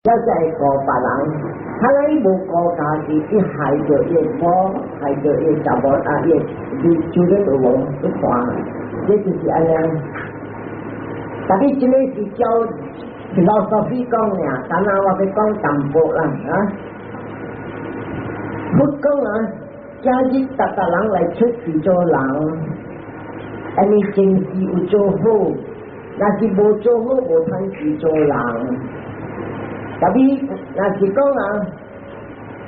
才會顧別人。他若伊無顧家己，伊害著伊某，害著伊查某啊，伊伊就咧有無？你看，這就是按呢。但是這个是照 philosophy 講爾，等下我欲講淡薄啦啊。佛講啊，今日逐逐人來出世做人，按呢前世有做好，若是無做好，無通去做人。特別若是講啊，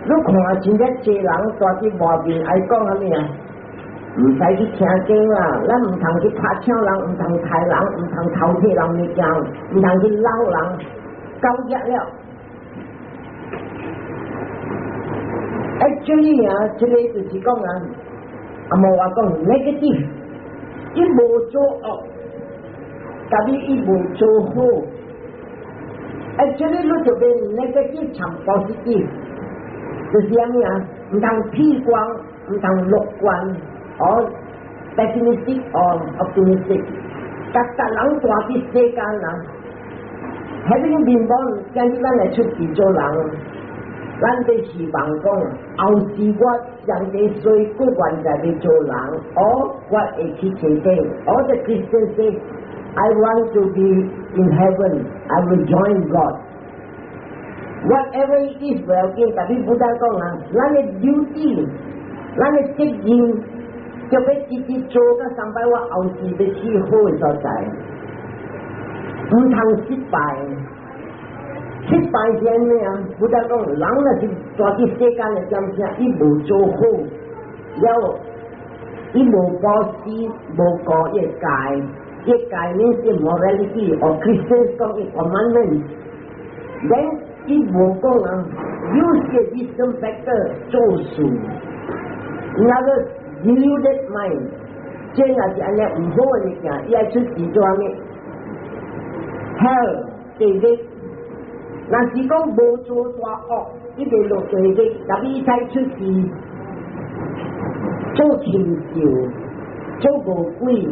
你看真正濟人蹛佇外面愛講啥物啊？毋使去聽經啦，咱毋通去拍搶人，毋通刣人，毋通偷摕人物件，毋通去摟人，夠額了。Actually 啊，這个就是講啊，啊無話講 negative，伊無做惡，但是伊無做好。Actually 你就變 negative 轉 positive，就是啥物啊？毋通悲觀，毋通樂觀，or pessimistic or optimistic。逐逐人蹛佇世間啊，having been born，今日咱來出世做人，咱得希望講，後世我上帝衰過願在欲做人，or 我會去天頂，or the Christian say I want to be in heaven, I will join God. Whatever it is，不要緊，但是不但講啊，咱的 duty，咱的責任，就欲直直做到上擺我後世欲去好的所在，毋通失敗。失敗是按呢啊？不但講，人若是蹛佇世間的點聲，伊無做好，了伊無布施，無顧伊的戒，伊戒呢是 morality，or Christian 講伊 commandment。then 伊無講啊，use the wisdom factor 做事，那個 deluded mind，這若是按呢毋好的物件，伊愛出世做啥物？Hell 地獄。若是講無做大惡，伊袂落地獄，但伊才出世做禽獸，做餓鬼，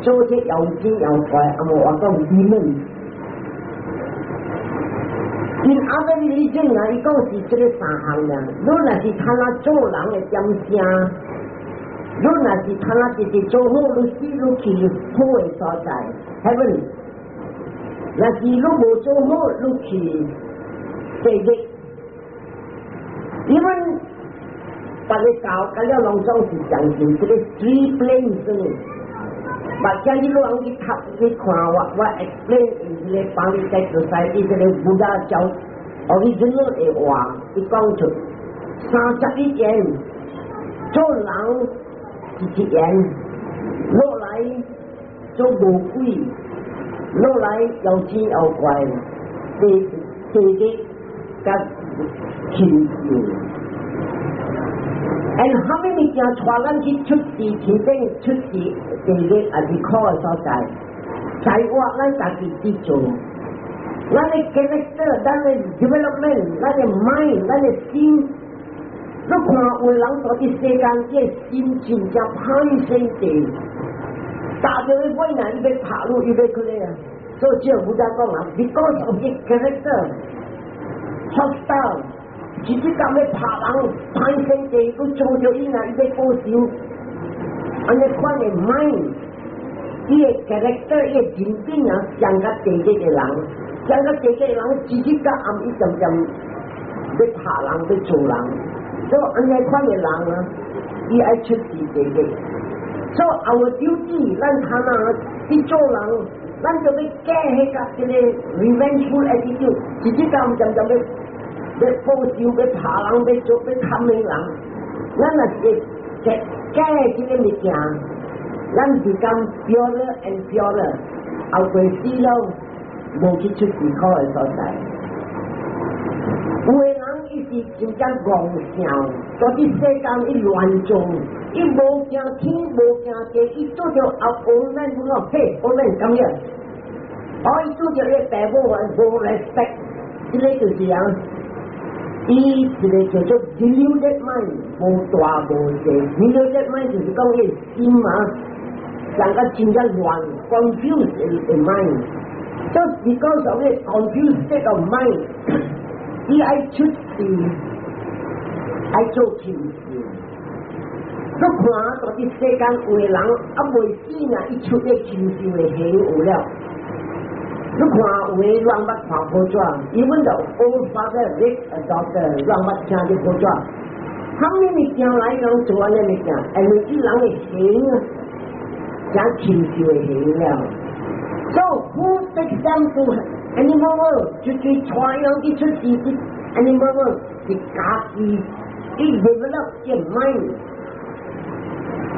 做這妖精妖怪，啊無話講 demon。In other religion 啊，伊講是這个三項爾。你若是貪欲做人的點聲，你若是貪欲直直做好，你死你去好的所在，heaven。若是你無做好，你去地獄。因為別个教，佮了攏總是相信這个 three planes 呢。目今日你通去讀去看我，我 explain 這个 Pali Text Society 這个 Buddha 教 original 的話，伊講出31緣，做人是一緣，落來做餓鬼，落來妖精妖怪，地地獄佮禽獸。哎，啥物物件帶咱去出世天頂、出世地獄，抑是苦的所在？在我咱家己去做，咱的 character、咱的 development、咱的 mind、咱的心，你看有的人蹛佇世間，這心真正歹性地，打著伊尾呢，伊欲拍你，伊欲去咧啊！所以照佛家講啊，because of the character hostile。直直咁欲拍人，歹性地，你做著伊呢，伊欲報仇，按呢款的 mind，伊的 character，伊的人品啊，像較地獄的人，像較地獄的人，直直到暗伊漸漸欲拍人，欲做人，所以按呢款的人啊，伊愛出世地獄。所以 our duty，咱看啊，去做人，咱就欲改彼個這个 revengeful attitude，直直到漸漸欲欲報仇，欲拍人，欲做，欲砍人，咱若是會改這个物件，咱 become purer and purer，後過死了，無去出世苦的所在。有的人伊是真正戇想，蹛佇世間伊亂做，伊無驚天無驚地，伊做著後 old man 講，嘿，old man 咁樣，哦，伊做著伊爸母無 respect，這个就是啊。伊一个叫做 deluded mind，無大無細，deluded mind 就是講伊心啊，像個真正亂，confused 的 mind。就 because of it confused state of mind，伊愛出世，愛做禽獸。你看，到佇世間有的人猶未死呢，伊出個禽獸的形有了。你看有的攏捌看報紙，even the old father rape a daughter，攏捌聽著報紙。啥物物件來人做按呢物件，因為伊人的形啊，成禽獸的形了。So who takes them to animal world？就就帶人去出世去 animal world 是家己，伊 develop 個 mind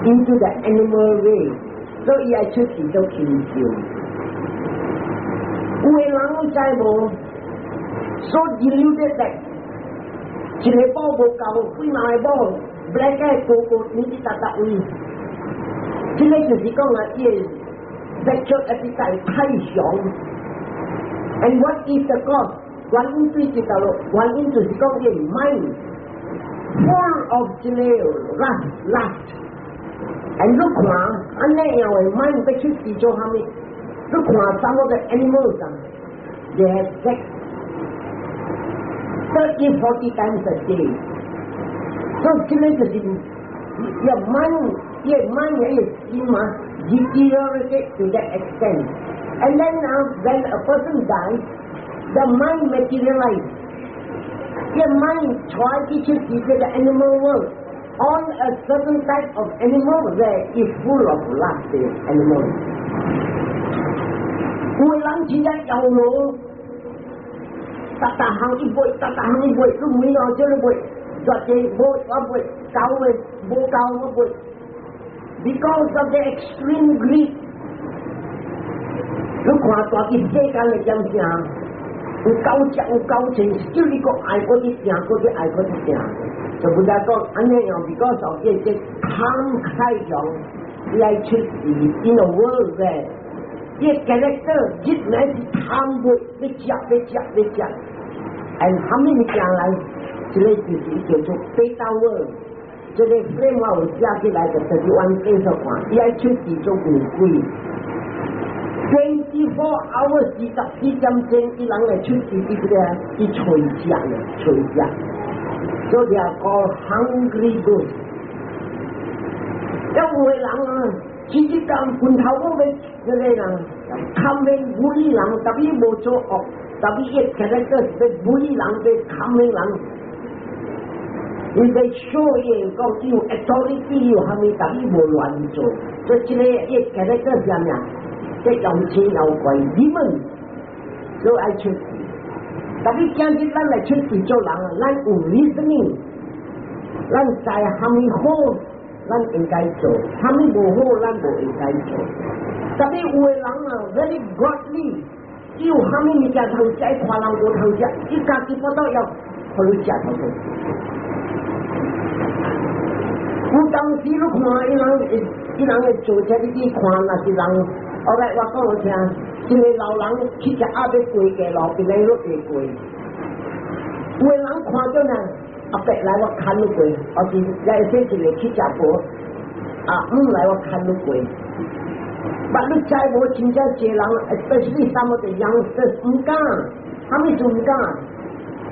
into the animal way，所以伊愛出世做禽獸。有的人你知無？So deluded that 一个某無夠，幾萬个某，black 個個個年紀逐逐位。這个就是講啊，伊個 sexual appetite 太強。And what is the cause？原因對這條路，原因就是講伊 mind full of 這个 lust lust。And 你看，按呢樣的 mind 欲出世做啥物？你看 some of the animals 啊，they have sex 30, 40 times a day。所以這个就是伊 mind，伊 mind 伊心啊，deteriorate to that extent。And then now, when a person dies, the mind materializes. The mind try to 出世這個 animal world on a certain type of animal where is full of lust animal。有的人真正枵囉，逐逐項伊買，逐逐項伊買，你每樣這你買，或者無我買，狗的無狗我買。Because of the extreme greed，你看大佇世間的點聲，有夠食有夠錢，叫你閣愛閣去訂，閣去愛閣去訂，就不得講按呢樣，because of 這這貪太強，伊愛出世 in a world where 伊 character 一來是貪欲，欲食欲食欲食，and 啥物物件來，這个就是叫做 peta world。這个 frame 我有寫起來，就31繼續看，伊愛出世做牛鬼。24 hours 24點鐘，伊人會出世佇這个去揣食呢，揣食。所以叫 hungry ghost。有的人啊，直直講拳頭某欲這个人，貪欲無理人，特別無做惡，特別伊 character 是欲無理人，欲貪欲人。伊欲 show 伊講伊有 authority 有啥物，但伊無亂做。所以這个伊 character 是啥物啊？這妖精妖怪，你們都愛出世。特別今日咱來出世做人啊，咱有 reasoning，咱知啥物好，咱應該做；啥物無好，咱無應該做。特別有的人啊，very godly，伊有啥物物件通食，看人無通食，伊家己不都要予你食頭先。有當時你看伊人，伊人會做這，你去看，若是人，後來我講予聽，一个老人去食鴨欲過街路邊咧，欲過。有的人看著呢，阿伯來我牽你過，或是來說一个去食無，阿姆來我牽你過。但你知無？真正濟人，especially some of the youngsters 毋敢，啥物事毋敢？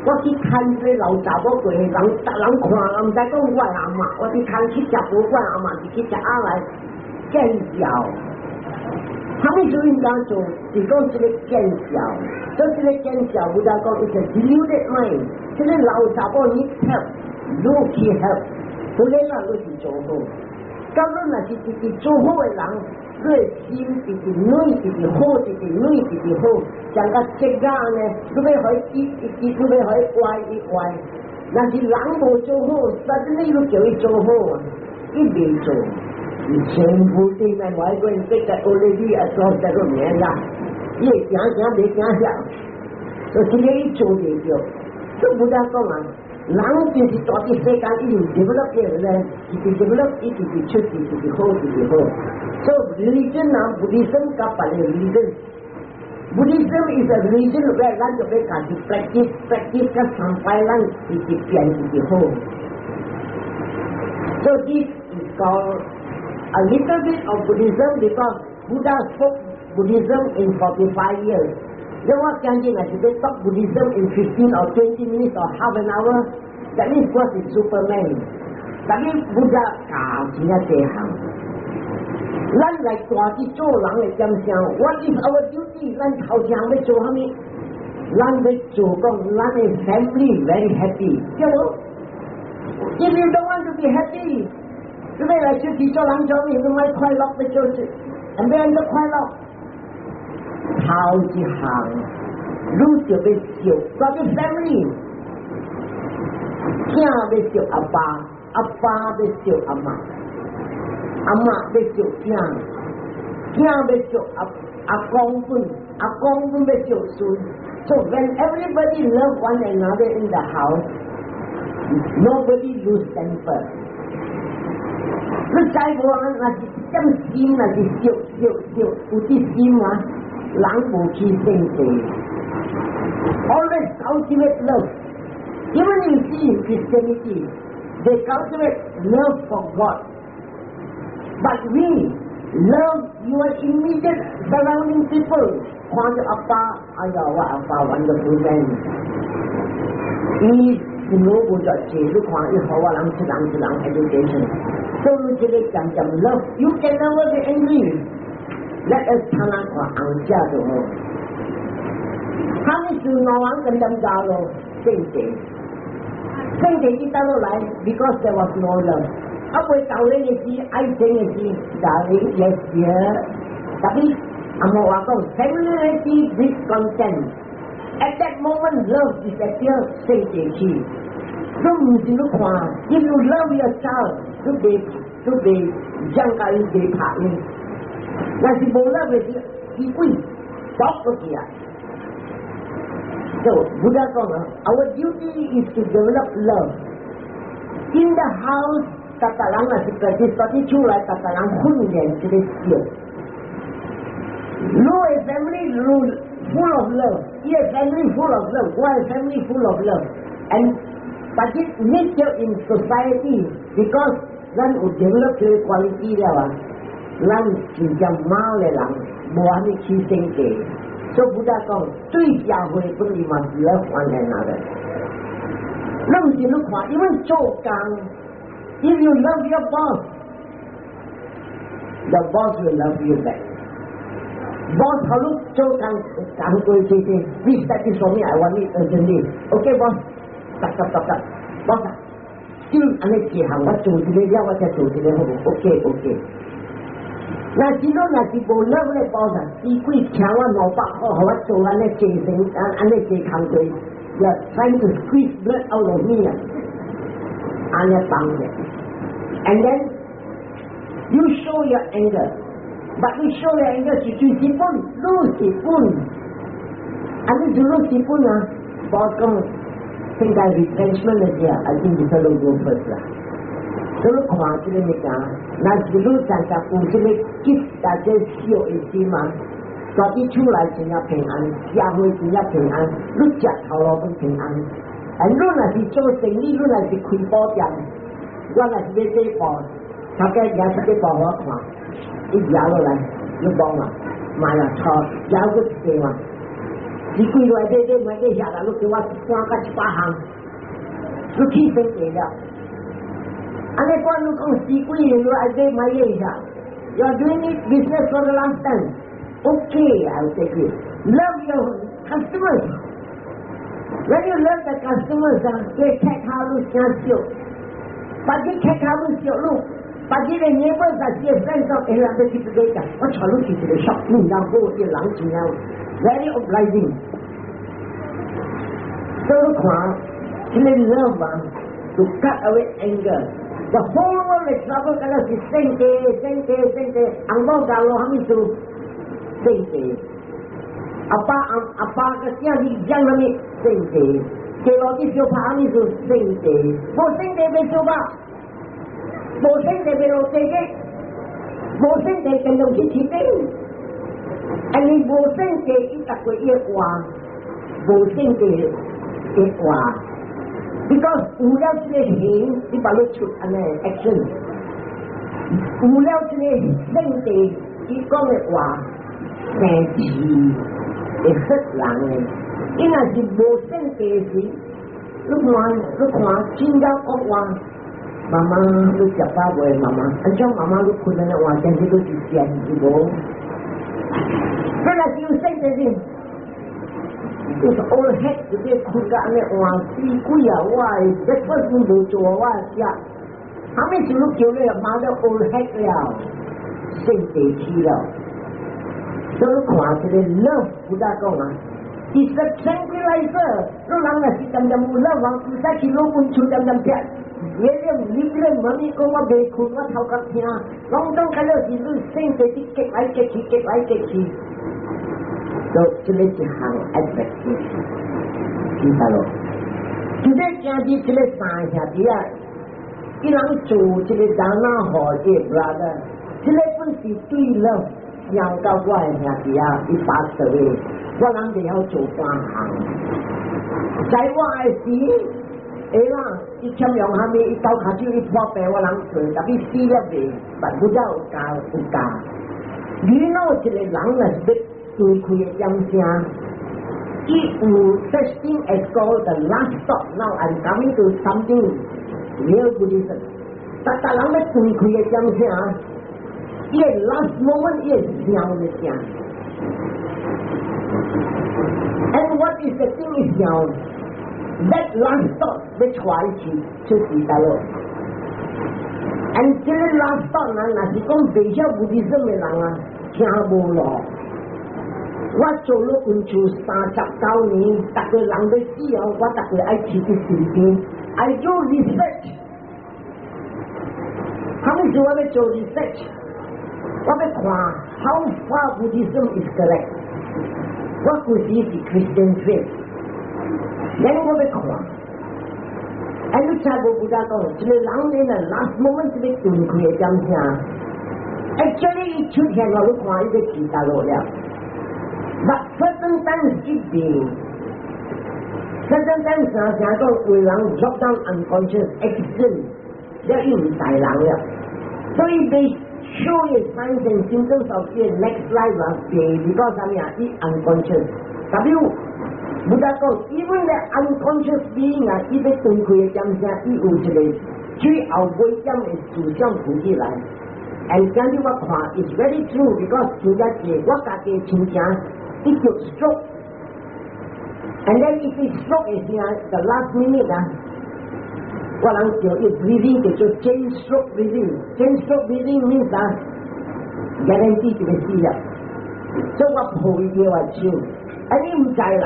我去牽這個老查某過，人逐人看，毋知講我的阿嬤，我去牽去食無，我的阿嬤是去食鴨來見笑。啥物事毋敢做？是講這个見笑，所以這个見笑，有當講伊個 deluded mind，這个老查某你 help，你去 help，不然啦，你是做好。假如若是直直做好的人，你的心直直軟，直直好，直直軟，直直好，像個這個呢，你欲予伊一一，你欲予伊歪伊歪。若是人無做好，實際你欲叫伊做好啊，伊袂做。你全部對面外國人這個 already 啊，做這個名啦，伊會行行袂行遐，所以這個伊做袂著。這無得講啊，人就是蹛佇世間，伊有 develop 的咧，一直 develop，一直直出去，一直好，一直好。所以 religion 啊，Buddhism 佮別个 religion。Buddhism is a religion where 咱就欲家己 practice practice 佮參拜，咱一直變一直好。So this is called a little bit of Buddhism because Buddha spoke Buddhism in 45 years. 因為我講真係是欲 talk Buddhism in 15 or 20 minutes or half an hour，that means 我是 Superman。但是 Buddha 教真正這項，咱來大啲做人的點想，What is our duty？咱頭先欲做啥物？咱欲做講，咱的 family very happy，對無？If you don't want to be happy，你欲來出去做人做咩？你欲快樂欲做事，欲按怎快樂？頭一項，你就欲惜嗰個 family，囝欲惜阿爸，阿爸欲惜阿嬤，阿嬤欲惜囝，囝欲惜阿阿公本，阿公本欲惜孫。So when everybody love one another in the house, nobody lose temper. 你知無啊？若是點心，若是惜惜惜，有啲心啊，人無起性地。Always cultivate love. Even you see in Christianity, they cultivate love for God. But we love your immediate surrounding people. 看著阿爸，哎呀，我阿爸 wonderful man。伊是老無在濟，你看伊予我人一人一人 education。所以這個漸漸 love, you can never be angry. Let us 睇下看紅者就好。他們是兩人跟點教咯，性地，性地佇倒落來，because there was no love。啊，未舊年的時，愛情的時，darling yes dear，tapi 阿無話講，familiarity breeds contempt。At that moment, love disappear，性地去。你毋是你看，if you love your child，你袂你袂將甲伊袂拍伊。若是無 love 的時，死鬼走過去啊！So Buddha 講啊，our duty is to develop love in the house。逐逐人若是 practice 到啲厝內，逐逐人訓練這個惜。你的 family full of love，伊的 family full of love，我的 family full of love，and but it need in society because 咱有 develop 這個 quality 了啊，咱真正貓的人無啥物起性格。所以 Buddha 講，對社會本來嘛是 love one another。咱毋是你看，因為做工。If you love your boss, the boss will love you back. Boss 頭你做工工過這些，please that is for me, I want it urgently. Okay, boss. 得得得得，boss 就按呢一項我做這個了，我才做這個好無？OK OK。若是你若是無 love 咧 boss，死鬼請我200塊，予我做按呢做成按按呢做工作，you are trying to squeeze blood out of me 啊，按呢幫嘅。And then you show your anger, but you show your anger 是最基本，你是本，啊你就你是本啊，boss 講現在 retrenchment 的時候，I think you better go first 啦。所以你看這個物件，若是你常常有這個激大家惜的心嘛，大啲厝內真正平安，社會真正平安，你食頭路都平安。啊，你若是做生意，你若是開布店，我若是欲買布，頭家舉出個布予我看，伊舉落來，你講嘛，買啦，錯，舉過一個嘛，你幾來買買買買下來，你叫我搬甲100項，你起生地了。按呢講你講死鬼，你愛買買一下，You are doing it business for the last time. Okay, I'll take it. Love your customers. When you love the customers, 啊，你客頭你誠惜，別個客頭你惜你，別個的 neighbors 啊，是 friends 說，哎呀，你去這個講，我帶你去這個 shop，你然後啲人真正 very obliging。所以你看，這個 love 啊，to cut away anger。The whole world is trouble，敢若是性地、性地、性地，紅某教落啥物事？性地。阿爸阿阿爸個囝兒講啥物？性地。街路啲相拍啥物事？性地。無性地欲相拍，無性地欲落地獄，無性地更用去天頂。啊，你無性地，伊逐過伊話，無性地的話。Because 有了這個形，你把你出按呢 action。有了這個性地，伊講的話生氣。會 hurt 人的。伊若是無性地時，你看，你看，真正惡話，媽媽你食飽未？媽媽，按怎媽媽你睏按呢話，真是你是賤是無？你若是有性地時，就是 old head 就變睏甲按呢換死鬼啊！我的 breakfast 無做，我食。後尾就你叫你媽都 old head 了，性地起了。所以看這個 love，不大講啊。It's a tranquilizer，你人若是漸漸有 love，唔使去滷溫厝漸漸食。你你你媽咪講我袂睏，我頭殼疼，攏總感覺是你性地去激來激去，激來激去。就這個一項 advantage，知道咯？就這今日這個三兄弟啊，伊人做這個 dana 予這個 brother，這個本是對 love 想到我的兄弟啊，伊 pass away，我人袂曉做半項。在我的時，會啦，伊欠用蝦米，伊斗跤手，伊破病，我人做，特別死了未，但不知有教有教。你喏，一個人若是欲斷氣的點聲，伊有 such thing as called the last thought. Now I'm coming to something real Buddhism. 逐逐人欲斷氣的點聲，伊的 last moment 伊會想物件。And what is the thing 伊想？That last thought 欲帶伊去出時代咯。And 這個 last thought 呢，若是講袂曉 Buddhism 的人啊，聽無路。我做了溫厝39年，逐個人欲死哦，我逐個愛去去身邊，I do research。啥物事我欲做 research？我欲看 how far Buddhism is correct。我舊時是 Christian faith，然後我欲看。哎，你聽無 Buddha 講，一個人呢，last moment 這個斷氣的點聲，actually 伊出現了，你看伊欲去佗落了。But certain times 伊袂，certain times 常常講有人 drop down unconscious accident，了伊毋知人了，所以被 show 的 signs and symptoms of 伊 next life 啊，袂 because 啥物啊，伊 unconscious。W Buddha 講，even the unconscious being 啊，伊欲斷氣的點聲，伊有一個最後尾點的思想浮起來。And 今日我看，is very true because 真正是我家己親情，伊就 stroke。And then 伊去 stroke 的時候，the last minute 啊，我人叫伊 breathing 叫做 chain stroke breathing。chain stroke breathing means 啊，guarantee 就欲死了。所以我抱伊我手，啊你毋知人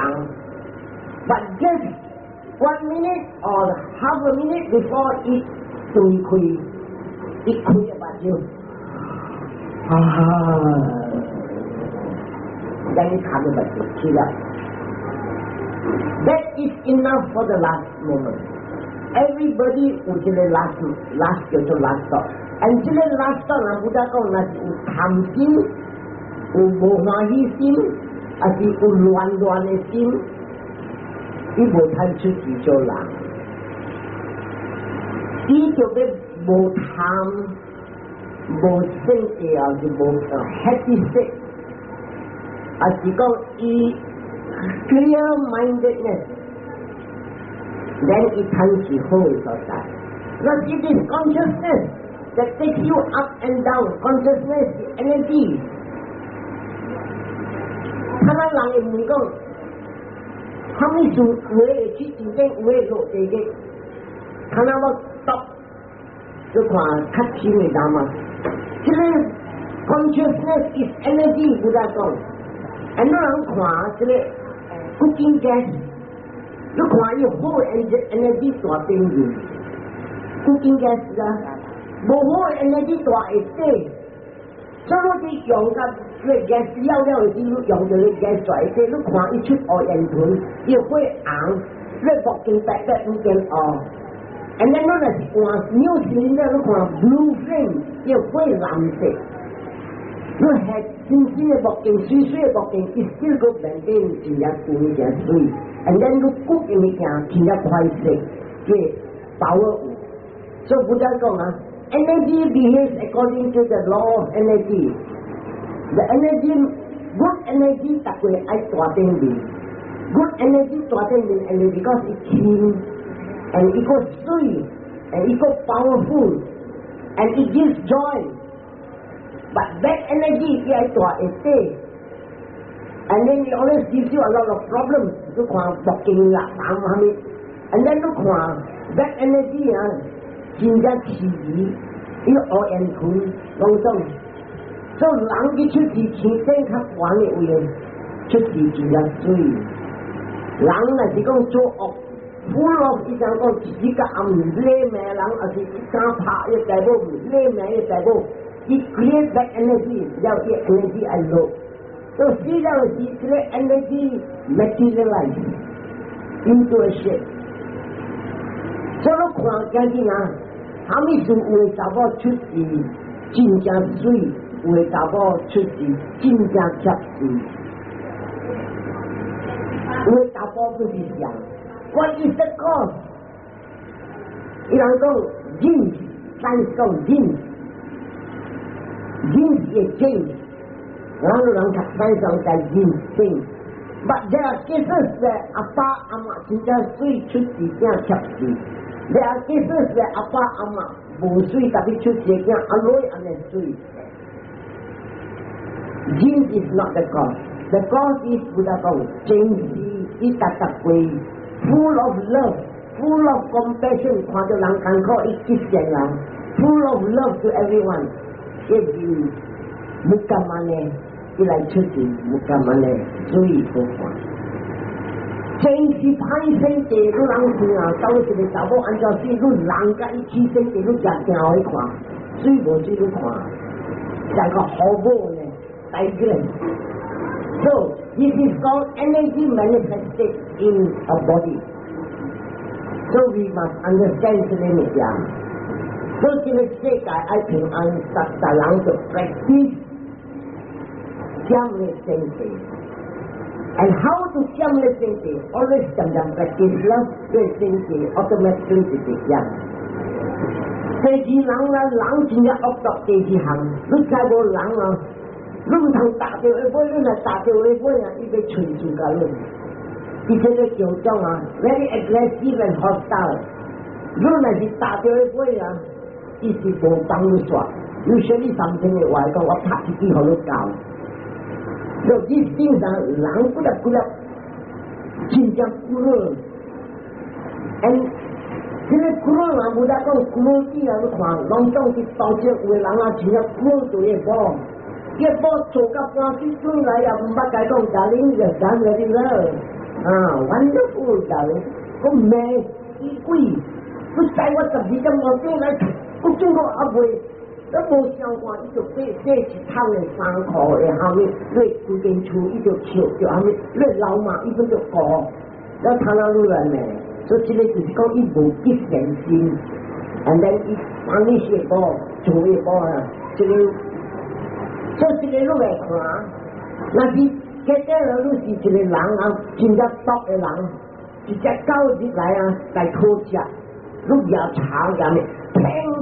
，but just one minute or half a minute before 伊斷氣，伊開個目睭，啊，讓伊看到目睭去了。That is enough for the last moment. Everybody 有這個 last last 叫做 last thought。and 這個 last thought 人 Buddha 講，若是有貪心、有無歡喜心，還是有亂亂的心，伊無通出去做人。伊就欲無貪、無性地，還是無 happy state，還是講伊 clear mindedness，then 伊通是好的所在。那 it is consciousness that takes you up and down. Consciousness is energy. 他那人會問講，啥物事有的會去天頂，有的落地獄。他那我讀，就看較深的答嘛。這個 consciousness is energy，Buddha 講。很多人看這個 cooking gas，你看伊好 energy 大變去，cooking gas 啊，無好 energy 大會底。所以你用甲個 gas 了了的時，你用這個 gas 大會底，你看伊出烏煙塵，伊會紅，你目鏡白白毋見烏。And then 你若是換 new cylinder，你看 blue flame，伊會藍色。你係新新的目鏡，水水的目鏡，伊 still 閣 maintain 真正光真水。And then 你 cook 的物件真正快速，對，把握有。所以 Buddha 講啊，energy behaves according to the law of energy. The energy Good energy 逐個愛大頂面，good energy 大頂面，and because 伊輕，and 伊閣媠，and 伊閣 powerful，and it gives joy。But bad energy 伊愛大下底，and then it always gives you a lot of problems。你看木經啦，啥物，and then 你看 bad energy 啊，真正遲疑，伊烏煙雲攏總。所以人去出去天頂較懸的位，出去真正媠。人若是講做惡，full of 伊講講一個暗禮命人，抑是伊敢拍伊大某，禮命伊大某，伊 create bad energy，了伊 energy 愛落，所以死了時，這個 energy materialize into a shape。所以你看見見啊，啥物事有的查某出世真正媠，有的查某出世真正怯水，有的查甫不是像。What is the cause？伊人講 genes，咱講 genes，genes 會 change，然後人讀 science 講 genes change。But there are cases where 阿爸阿媽真正媠出世囝怯水，there are cases where 阿爸阿媽無媠，但是出世囝阿女按呢媠。Genes is not the cause. The cause is Buddha 講，前世伊逐逐過 full of love, full of compassion，看到人艱苦，伊吉善人，full of love to everyone。這是木干嘛呢？伊來出世木干嘛呢？媠好看。前世歹生地，你人聽啊，到一個查某按怎死，你人佮伊起生地，你誠驚予伊看，媠無媠你看，像個好某呢，大個。So this is called energy manifested in a body. So we must understand 這個物件。所以這個世界愛平安，逐逐人就 practice 減的身體。And how to 減的身體？Always 常常 practice love，這身體 automatically 就會減。第二人啊，人真正惡毒。第二項，你知無人啊？你毋通打著伊尾，你若打著伊尾啊，伊欲揣住共你。伊這個叫做啊，very aggressive and hostile。你若是打著伊尾啊，伊是無幫你煞。有時你三天的話講，我拍一支予你教。所以這正常人骨力骨力，真正 cruel。And 這個 cruel 啊，無得講 cruelty 啊，你看，攏總是包括有的人啊，真正 cruel 對伊某。伊某做甲半死轉來也毋捌共伊講，darling 就 done very well，啊，wonderful darling，講罵死鬼，你知我12點外轉來，我轉過猶未，你無相看，伊就買買一桶的衫褲的下面，你規間厝伊就笑就下面，你老媽伊本就顧，了他那愈來罵，所以這個就是講伊無吉善心，and then 伊幫你寫某做伊某啊，這個。所以這個你來看，若是結果你是一個人啊，真正毒的人，一隻狗入來啊，來討食，你蜈查蜈咩？聽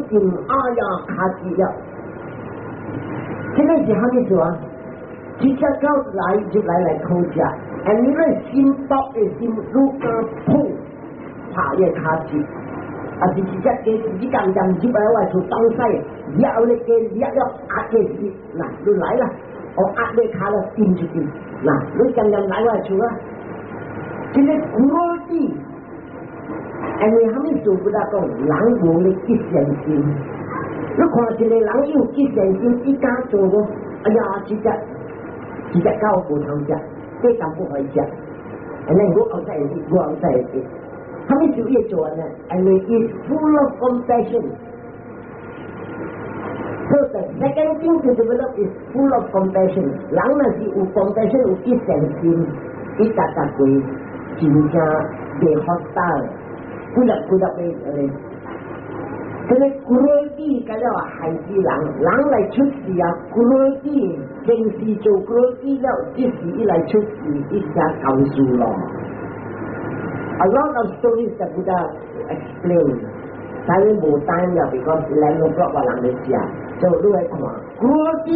見哎呀，卡住了。這個是啥物事啊？一隻狗來入來來討食，而你的心毒的心，愈敢碰拍伊跤趾，啊是一隻雞，你敢敢入來我厝東西，掠你雞掠了壓個死，嗱你來啦，我壓你跤了丟出去，嗱你敢敢來我厝啊？這個 cruelty，因為啥物事不得講，人無咧吉善心。你看一個人有吉善心，伊敢做無？哎呀，這隻這隻狗無通食，這淡薄予伊食。按呢我後仔會食，我後仔會食。啥物事伊會做按呢？因為伊 full of compassion。So the second thing to develop is full of compassion。人若是有 compassion 有吉善心，伊逐逐過真正袂 hostile，幾粒幾粒的咧。這個 cruelty 甲了害死人，人來出世啊，cruelty 前世做 cruelty 了，這世伊來出世，伊才搞事咯。A lot of stories that Buddha explain，但是無 time 了，because 11 o'clock 我人咧食，所以你來看 cruelty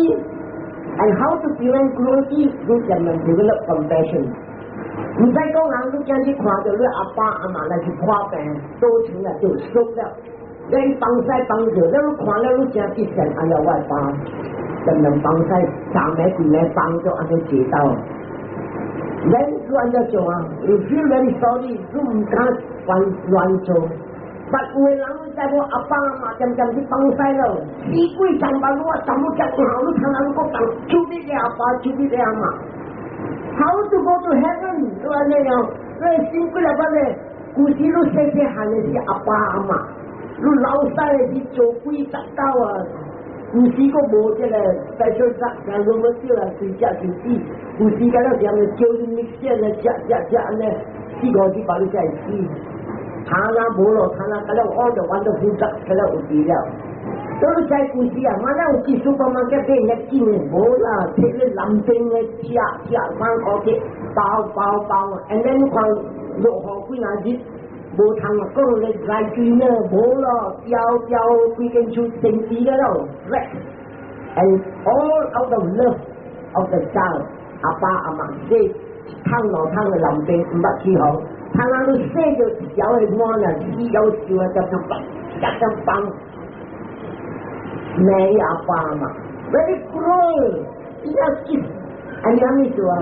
And how to prevent cruelty? You can develop compassion. 毋使講人，你今日看著你阿爸阿媽來去破病，倒床了就縮了，你幫屎幫著，你看了你真吉善，哎呀，我爸，漸漸幫屎，三暝規暝幫著按呢坐到。咱你按怎做啊？You feel very sorry，你毋敢亂亂做。但有的人你知無？阿爸阿媽漸漸去放屎咯，死鬼長把路啊，怎麼食唔好？你看人閣講，處理你阿爸，處理你阿媽。How to go to heaven？你按呢樣，你辛苦了把咧，古時你細細漢的是阿爸阿媽，你老細的是做鬼十九啊！有時閣無這個 special drug，像羅麼少啊，隨食隨死。有時間了時候叫你蜜線咧，食食食按呢，四五日把你才會死。他那無咯，他那個了我就玩到負責，個了有治了。都你知故事啊，馬上有技術幫忙叫買熱金的，無啦，摕咧藍冰的食食三個月包包包，and then 你看落雨幾若日，無通講咧來水呢，無咯，掉掉規間厝成地了咯，and all out of love of the child，阿爸阿媽洗一桶兩桶的藍冰毋捌起予，他那你洗著小的滿了，死夭壽啊，就就放，一陣放。沒阿爸嘛，very cruel，伊要吉，按呢啥物做啊？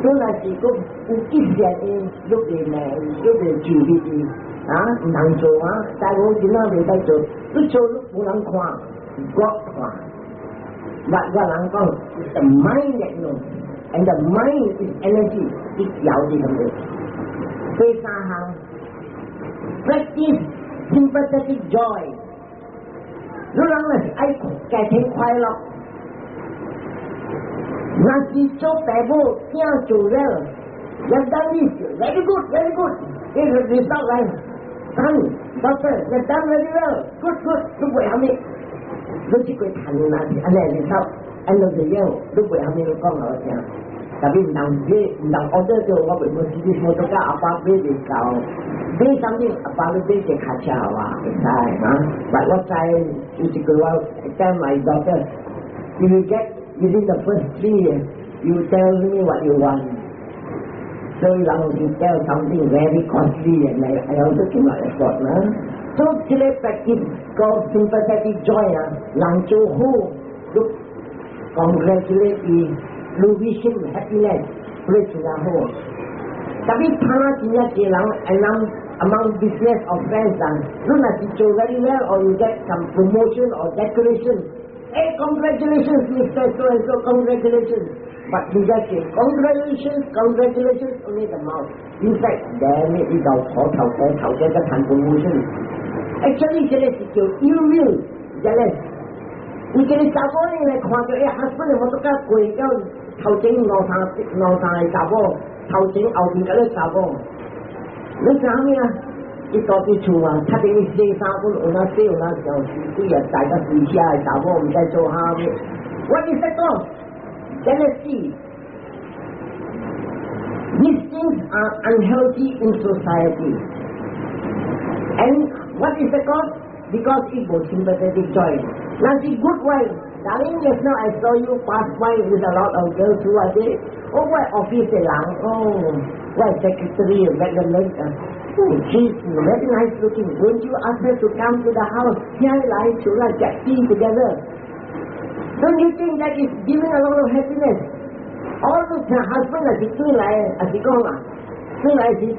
本來是講有吉善的，你袂罵，你袂注意伊，啊，毋通做啊！但我囡仔袂使做，你做你無人看，我看。我我人講，the mind that know，and the mind is energy，伊調佇咁個。第三項，practice sympathetic joy。你人若是愛家庭快樂，若是做爸母囝做了，you done this very good, very good，呢個 result 來，son, daughter, you done very well, good good，你袂蝦米，你這個談若是按呢 result，end of the year，你袂蝦米你講我聽，特別毋通買，毋通 order 做我袂無時時摩托車阿爸買袂夠。買啥物阿爸你買一卡車好啊，會使啊？但我知有一句話，tell my daughter, if you get within the first 3 years, you tell me what you want. 所以人就 tell something very costly and I also cannot afford 啦。所以這個 practice 個 sympathetic joy 啊，人做好，你 congratulate 伊，你 wish him happiness，你真好。特別他真正濟人，among business or friends 啊，你若是做 very well or you get some promotion or decoration，哎，congratulations Mr. So and so, congratulations。 But 真正是 congratulations, congratulations only the mouth. Inside, damn it，伊就坐頭家頭家在談 promotion。Actually，這個是叫 ill will, jealous。有一個查某人來看著伊 husband 摩托車過到頭前兩三兩三個查某，頭前後面嗰個查某，你知影啊？伊住佇厝啊，較佇洗衫褲，有哪洗有哪小死鬼啊，載到規車的查某毋知做啥物。我意思講，jealousy。These things are unhealthy in society. And what is the cause? Because it was sympathetic joy. Now the good wife, darling, just now I saw you pass by with a lot of girls who are there. Oh, what office 的人，oh, what secretary, very nice. Oh, she's very nice looking. Won't you ask her to come to the house? 請來出來食 tea together. Don't you think that is giving a lot of happiness? All the husband 是轉來，還是講啊，轉來是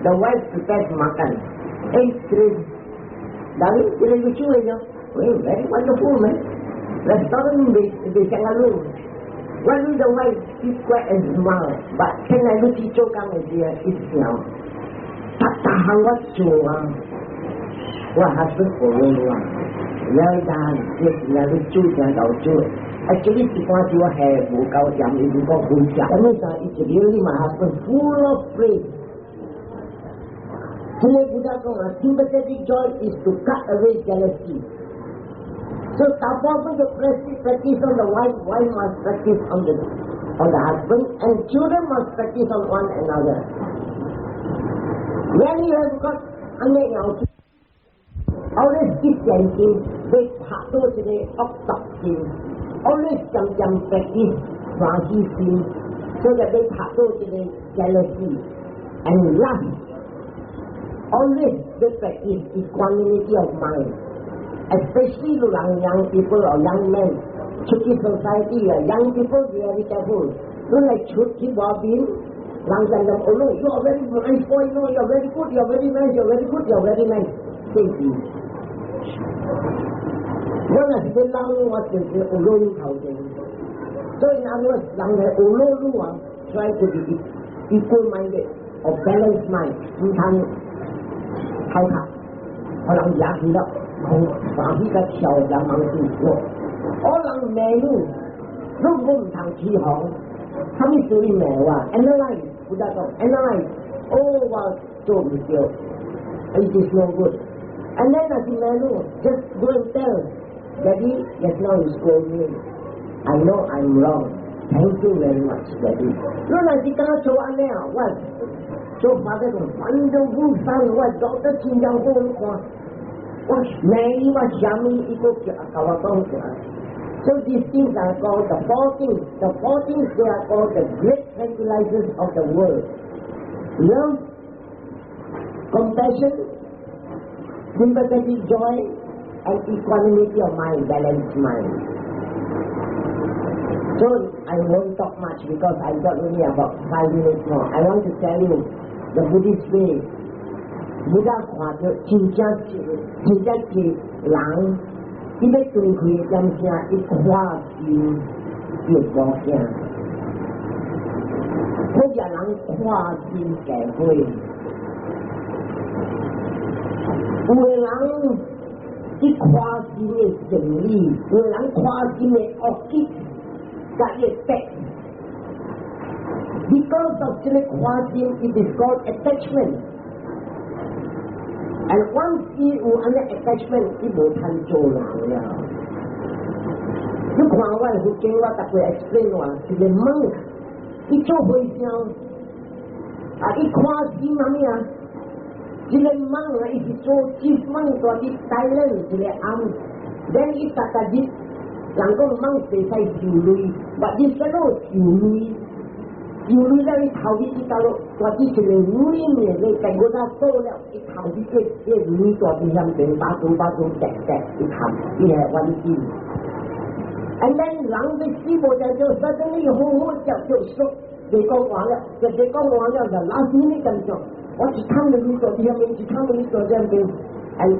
the wife prepares makan. Hey, darling, 這個lucu 的喲，well, very wonderful man. Restaurant 袂袂像啊路。Why will the wife keep quiet and smile? But 現在你去做工的時候，一想，逐逐項我做啊，我 husband 學我，well done，這是啊，你煮真夠煮。Actually 一般是我下無夠鹽，伊就講好食。咁你就一直你嘛 husband full of praise。這個 Buddha 講啊，sympathetic joy is to cut away jealousy. So 查埔要 practice on the wife, wife must practice on the husband, and children must practice on one another. When you have got 按呢樣，always 一點心，會拍到一個惡毒心。Always 漸漸 practice 歡喜心，所以欲拍倒這个 jealousy and lust。Always 欲 practice equanimity of mind。Especially 人 young people or young men 出去 society 啊，young people very careful。你來出去外邊，人人就哦，you are very nice boy, no, you are very good, you are very nice, you are very good, you are very nice。這是，我若是要老，我就是學老頭前。所以若我人來學老路啊，try to be equal minded or balanced mind，毋通頭殼，可能惹去了，歡喜甲跳人忙住，我人罵你，你毋通起哄。啥物事你罵我？Analyze，有得講，analyze，哦，我做毋對，it is no good。And then 若是罵你，just go and tell, "Daddy, just now you scold me. I know I'm wrong. Thank you very much, Daddy." 你若是敢做按呢啊，我做發這種 wonderful son，我做得真正好，你看，我罵伊我啥物，伊閣共我講出來。So these things are called the four things. The four things, they are called the great tranquilizers of the world. Love, compassion, sympathetic joy, and equanimity of mind, balanced mind. So I won't talk much because I got only about 5 minutes more. I want to tell you the Buddhist way. Buddha 看著真正真正是人，伊欲斷開的點聲，伊看心伊會無驚。好個人看心嫁火，有的人伊看心的生理，有的人看心的惡結，佮伊的 Because of 這个看心，it is called attachment。And once 伊有按呢 attachment，伊無通做人了。你看我的佛經，我逐擺 explain 話，一个 monk，伊做和尚，啊，伊看心啥物啊？這个 monk 啊，伊是做 chief monk 蹛佇 Thailand 一个庵，then 伊逐逐日，人講 monk 袂使收鐳，but 這 fellow 收鐳。收鐳了，伊頭去佇倒落，蹛佇一个鐳的咧，在我那倒了，伊頭去這這鐳蹛佇遐邊，把拄把拄，趯趯，伊含，伊係穩定。And then 人欲死無就就 suddenly 好好就就縮，袂講話了，就袂講話了，就 last minute 咁做，我一崁的鐳蹛佇遐邊，一崁的鐳蹛佇遐邊，and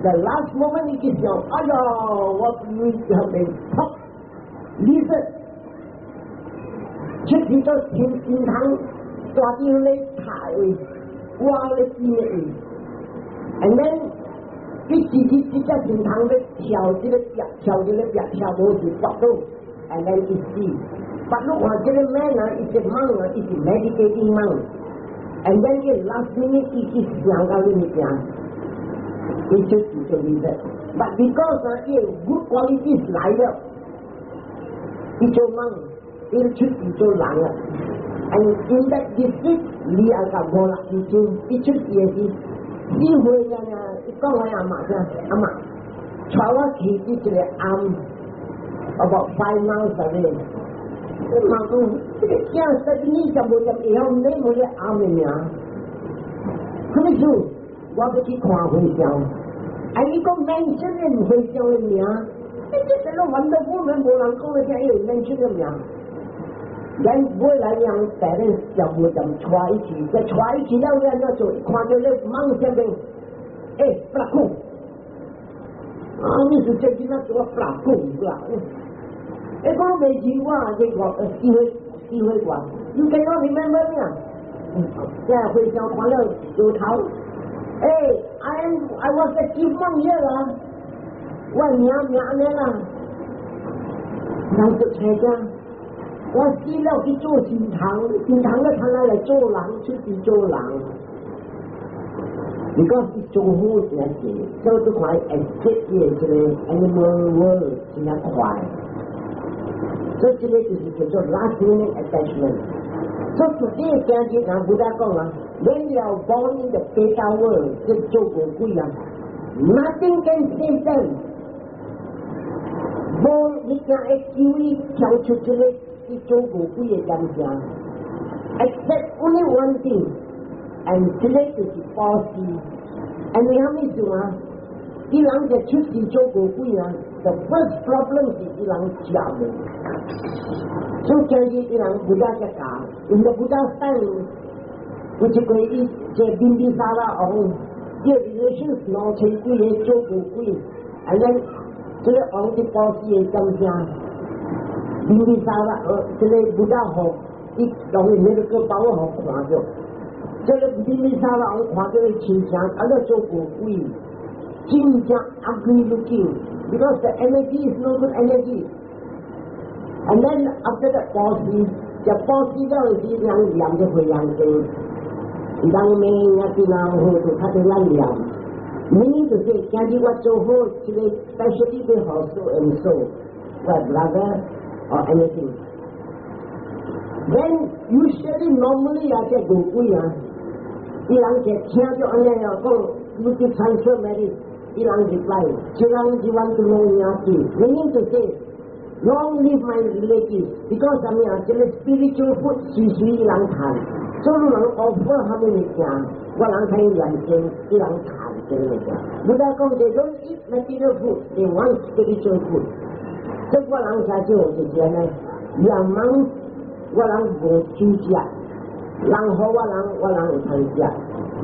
the last moment 伊去想，哎呀，我鐳佇遐邊，噗，lizard。出去做天天堂，蹛佇咧塔位，挖咧邊的位，and then 伊自己這隻天堂咧跳這个壁，跳這个壁，跳無就跋倒，and then 伊死。跋倒看這个 man 啊，伊是 monk 啊，伊是 meditating monk，and then 伊 last minute 伊去想到呢物件，伊就自做呢個。But because 啊，伊 good qualities 來了，伊做 monk。伊出去做人啊！And in that district，你也甲五六歲鐘，伊出去的時，4歲啊，伊講我阿嬤聲，阿嬤，帶我去佇一个庵，about 5 miles away。伊嘛講，這个囝十年就無就會曉你無個庵的名。啥物事？我欲去看和尚。啊，伊講 mention 的和尚的名，你這個 wonderful 無人講的聽，伊有 mention 的名。咱尾來讓 parents 就無就帶伊去，再帶伊去了，你按怎做？看著咧 monk 啥邊，欸，不啦講，啊，你是這囡仔做我不啦講不啦？欸，講袂記我，這個4歲外，You cannot remember me 啊？這和尚看了搖頭，欸，I was a chief monk here 啦，我名名按呢啦，人就聽講。我死了去做神童，神童了通來來做人，出去做人。你講是做好真濟，所以都看 escape 的這个 animal world 真正快。所以這个就是叫做 last minute attachment。所以自己的今日人 Buddha 講啊，when you are born in the peta world，這做餓鬼啊，nothing can save them。無你驚會救伊跳出這個去做餓鬼的現象。Except only one thing, and 這個就是布施。And 為啥物事啊？伊人就出世做餓鬼啊！The first problem 是伊人食無，所以今日伊人 Buddha 才教，因為 Buddha time 有一個伊這賓比薩拉王，伊 relation 兩千幾個做餓鬼，and then 這個王佇布施的感謝，賓比薩拉這個 Buddha 予伊當然那個把我予看著，這個賓比薩拉王看著伊親情，啊咧做餓鬼。真正 ugly looking because the energy is no good energy. And then after that 布施，就布施了時，人念就會養經，人命啊，啲人好就較濟咱念。Meaning to say，今日我做好這個 specialty 俾好 so and so，我 brother or anything. Then usually normally 啊，這餓鬼啊，伊人就聽著按呢樣講，你去 transfer merit。伊人 reply，這人只want to know 兄弟，meaning to say long live my relatives because 啥物啊？這個 spiritual food 隨隨伊人趁，所以人 offer 啥物物件，我人睇念經，伊人趁這個物件。Buddha 講，they don't eat material food, they want spiritual food。這我人才做就是按呢，兩忙我人無煮食，人予我人，我人會通食。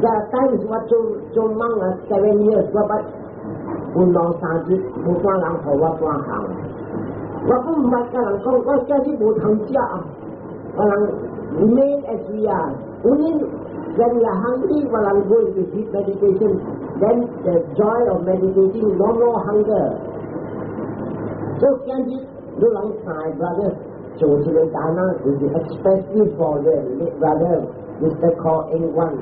There are times 我做做 monk 啊， 7 years 我捌有兩三日無半人予我半項，我閣毋捌共人講，我今日無通食啊！我人 remain as we are. Only when we are hungry, 我人 go into deep meditation, then the joy of meditating, no more hunger. 所以今日你人三個 brother 做一個 dana，就是 especially for the late brother Mr. Khaw Eng Wan.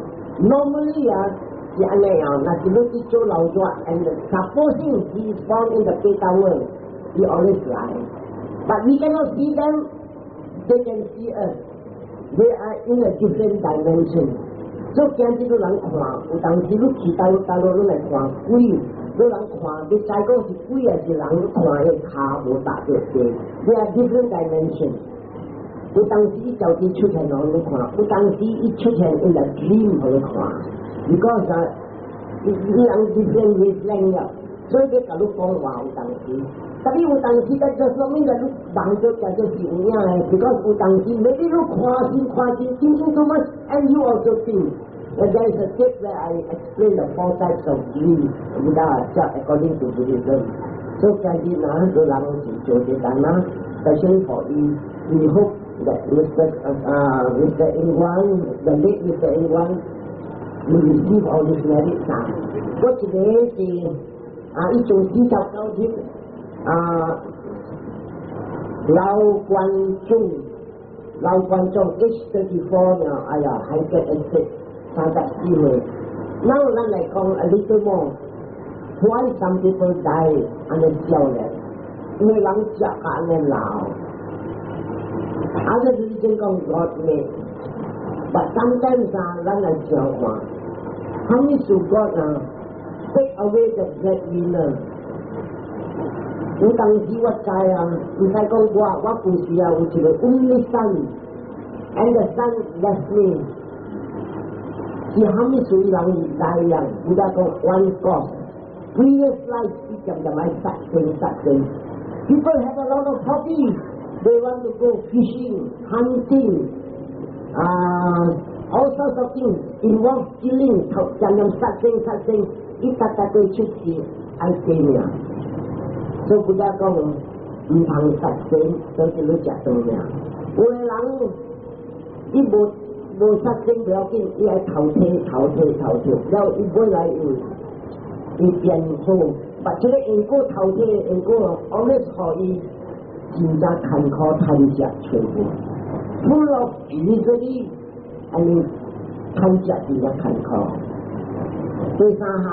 Normally 啊，是按呢樣，若是你去做老熱，and supposing he is born in the Peta world, he always 來。But we cannot see them, they can see us. They are in a different dimension. 所以今日你人看，有當時你去大陸大陸，你來看鬼，你人看，你知講是鬼還是人？你看彼跤無搭著地，They are different dimension. 有當時伊就佇出現予你看，有當時伊出現 in the dream 予你看，because 啊，伊人 different wavelength 了，所以欲共你講話有當時。特別有當時，that does not mean that 你夢著叫做是有影的，because 有當時 maybe 你看真看真，thinking too much and you also think. But there is a tape where I explain the four types of dream, Buddha according to Buddhism. So 今日呢，個人是做這 dana, especially for 伊，we hope that Mr. Eng Guan, the late Mr. Eng Guan, will receive all this merit 嗱，我一個是啊，伊做49日啊，老觀眾，老觀眾 age 34 呢，哎呀，還get estate 34歲。Now 咱來講 a little more. Why some people die 按呢少年？因為人食按呢老。啊，這是真講 God made。But sometimes 啊，咱來想看，啥物事 God 啊，take away the breadwinner。有當時我知啊，毋使講我，我舊時啊有一個 only son，and the son left me。是啥物事伊人來啊？有得講 one cause。Previous life 伊漸漸愛殺生殺生。People have a lot of hobbies. They want to go fishing, hunting, all sorts of things involve killing，漸漸殺生殺生，伊逐逐個出世愛死命。所以 Buddha 講毋通殺生，所以你食長命。有的人伊無無殺生不要緊，伊愛偷聽偷聽偷聽，了伊尾來伊伊變好，把這個因果偷聽因果，always 予伊真正艱苦貪食全部，full of misery，按呢貪食真正艱苦。第三項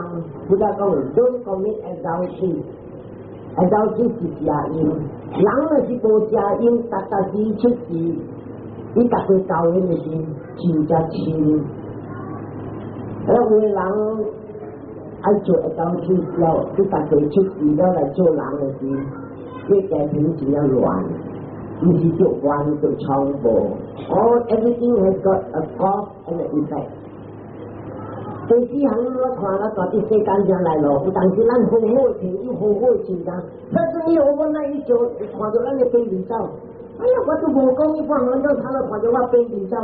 ，Buddha 講，don't commit adultery。adultery 是邪淫，人若是無邪淫，逐逐時出世，伊逐個交緣的是真正親。啊，有的人愛做 adultery 了，佢逐個出世了來做人的時，這家庭真正亂，毋是就亂就創無。All everything has got a cause and an effect。第四項我看了到佇世間上來咯，有當時咱好好的朋友，好好的親人，但是伊我那一做，看到咱的變面走，哎呀，我都無講，伊半分鐘頭就看到我變面走。